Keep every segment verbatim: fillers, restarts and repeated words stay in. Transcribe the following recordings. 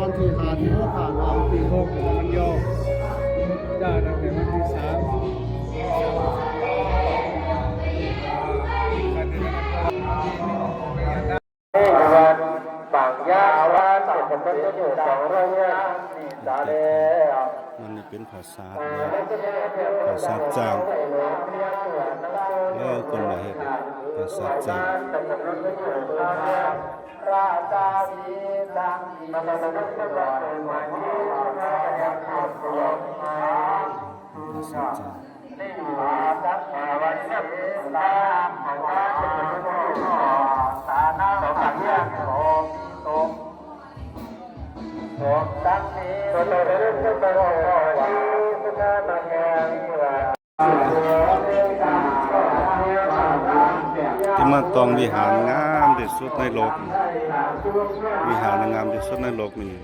วันที่ห้า ที่หก ผ่านมา วันที่หก มันโยก จ้า ตั้งแต่วันที่สาม วันปังยาวัน มันนี่เป็นผาสาทนะ ผาสาทจ้าง เออ คนมาเฮ็ดผาสาทจ้าง ที่มาตองวิหารงามที่สุดในโลก วิหารงามที่สุดในโลกนี่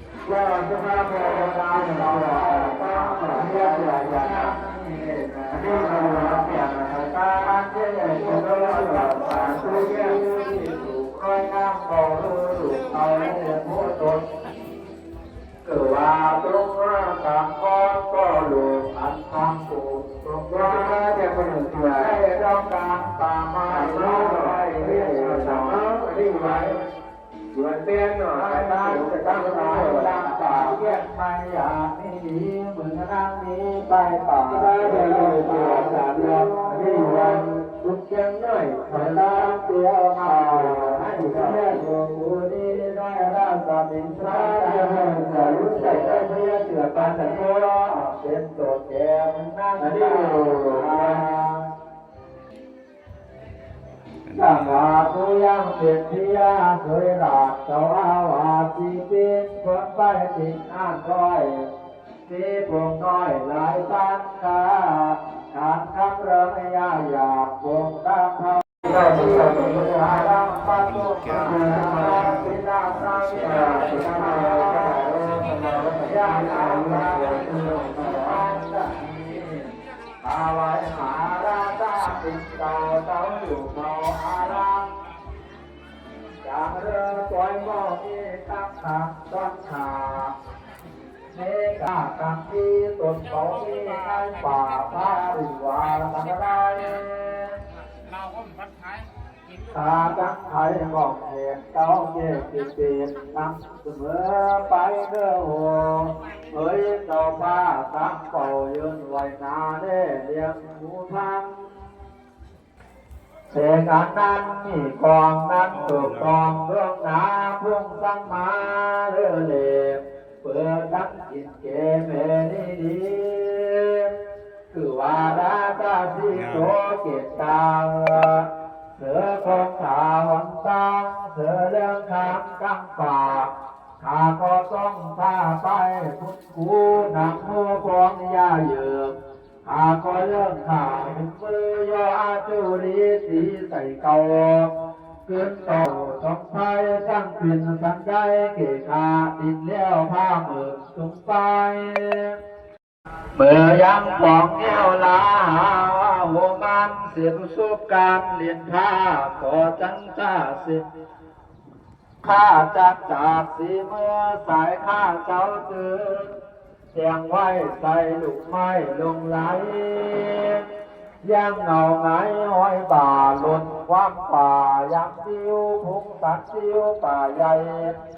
คือว่าตรงว่าสังคมก็หลุดอันทางถูกตรงว่าเดียวกันเถื่อนได้รับการป่าไม้ร้อยเรียกสามที่ไว้ ส่วนเป็นหน่อยตามจะตั้งหลายตามป่าเรียกไม่อยากนี่ดีเหมือนนั่งนี้ไปป่าได้เรียกสามรอบนี่วัน ทุกเชียงหน่อยขอตามเตียวมาให้เชียงหลวงปู่ดีได้ราชบิณฑบาตจะรู้ใส่ได้เพื่อเสือปานตะโกเป็นตัวแก่มันนั่งได้ สาธุยังเป็นที่ยาสวยหลากเจ้าอาวาสที่เป็นคนไปติดอ่านร้อย สีผงน้อยหลายปันตา การคำเริงยาอยากผงตาเท่า ถวายมหาราชาเป็นเจ้าเจ้าอยู่เฝ้าอาราม จางเรือสวยบ่มีตั้งทางต้นขา เมฆาตังที่ตนเขามีในป่าพระหรือว่าสังไร ข้าจักไขบอกเหตุเจ้าเกศติเตนนำเสมอไปเด้อโห เฮ้ยเจ้าฟ้าสังเป่ายืนไหวนาเล่เลี้ยงหมูพัง แต่การนั้นมีกองนั้นถูกต้องเรื่องนาพุ่งสังมาเรื่อเล่ เปิดทั้งกินเกเมนี้ดี คือว่าราชาสีโตเกตตา เสือคงขาหนตาง เสือเรื่องขามกลางป่า ข้าก็ต้องพาไปพุทธคูนำหมู่ปองยาเยือก ข้าก็เรื่องข้าเป็นมือยออาจุรีสีใส่เก่า ขึ้นต่อสองไพร่ตั้งเป็นสันได้เกขาตินแล้วผ้าหมื่นสูงไป เมื่อยังของแนวลาหัวมันเสียบสุบการเลียนผ้าขอจังจ้าสิ ข้าจักจากสีเมื่อสายข้าเจ้าตื่น เสียงไหว้ใส่ลูกไม้ลงไหล ย่างเหงาหงายห้อยบ่าหล่นความป่า ยังซิวพุงสัตว์ซิวป่าใหญ่